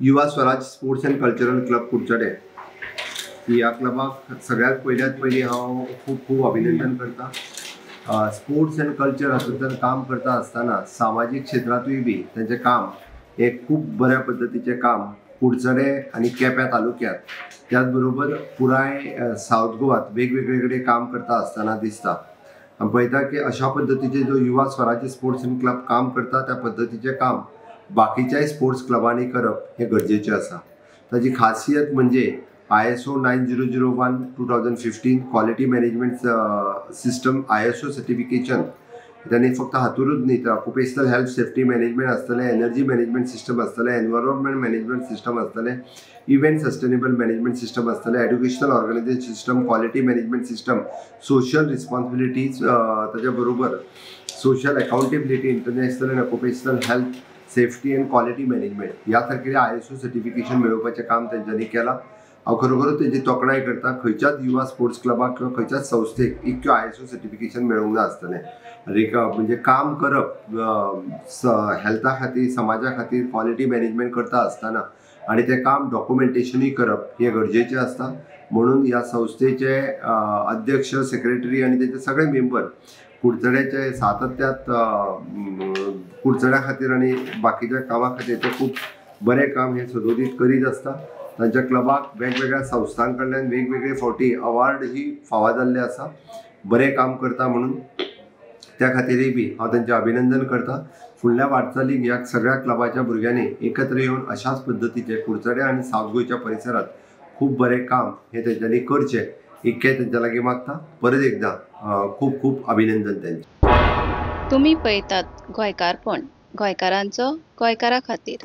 Yuva Swaraj sports and cultural club Curchorem ह्या क्लबाक सगळ्यात पयल्यात पयलीं हांव खूब खूब अभिनंदन करता. स्पोर्ट्स अँड कल्चर हातूंतल्यान काम करता आसतना सामाजीक क्षेत्रांतूय बी तांचें काम हें खूब बऱ्या पद्दतीचें काम कुडचडें आनी केप्यां तालुक्यांत, त्याच बरोबर पुराय सावथ गोवात वेगवेगळे कडेन काम करता आसतना दिसता. आमी पळयता की अशा पद्दतीचे जो युवा स्वराज्य स्पोर्ट्स अँड क्लब काम करता त्या पद्दतीचें काम बाकीच्याय स्पोर्ट्स क्लबांनी करप हें गरजेचें आसा. ताची खासियत म्हणजे ISO 9001:2015 quality management system ISO certification त्यांनी फक्त हातूरूच न्ही तर ऑक्युपेशनल हेल्थ सेफ्टी मॅनेजमेंट आसतलें, एनर्जी मॅनेजमेंट सिस्टम आसतलें, एनवायरमेंट मॅनेजमेंट सिस्टम आसतलें, इव्हेंट सस्टेनेबल मॅनेजमेंट सिस्टम आसतलें, educational organisation system, quality management system, social responsibilities, ताच्या बरोबर social accountability, international and occupational health safety and quality management ह्या सारकेले ISO certification मेळोवपाचें काम तेंच्यांनी केलां. हांव खरोखरूच तेजी तोखणाय करता. खंयच्याच युवा स्पोर्ट्स क्लबाक किंवा खंयच्याच संस्थेक इतक्यो ISO certification मेळूंक ना आसतलें. आनी म्हणजे काम करप हेल्था खातीर, समाजा खातीर क्वॉलिटी मॅनेजमेंट करता आसतना आनी तें काम डॉक्युमेंटेशनूय करप हें गरजेचें आसता. म्हणून ह्या संस्थेचे अध्यक्ष, सेक्रेटरी आनी तेचे सगळे मेंबर कुडचड्याचे सातत्यात कुडचड्या खातीर आनी बाकीच्या कामां खातीर ते खूब बरें काम हें सदोदीत करीत आसता. तांच्या क्लबाक वेगवेगळ्या संस्थां कडल्यान वेगवेगळे फावटी अवॉर्ड ही फावो जाल्ले आसा. बरें काम करता म्हणून त्या खातीरय बी हांव तांचें अभिनंदन करता. फुडल्या वाटचालीक ह्या सगळ्या क्लबाच्या भुरग्यांनी एकत्र येवन अशाच पद्दतीचें कुडचड्या आनी सावथ गोंयच्या परिसरांत खूब बरें काम हें तेंच्यांनी करचें इतकें तेंच्या लागीं मागता. परत एकदां खूब खूब अभिनंदन तेंचें. तुमी पळयतात गोंयकारपण, गोंयकारांचो गोंयकारा खातीर.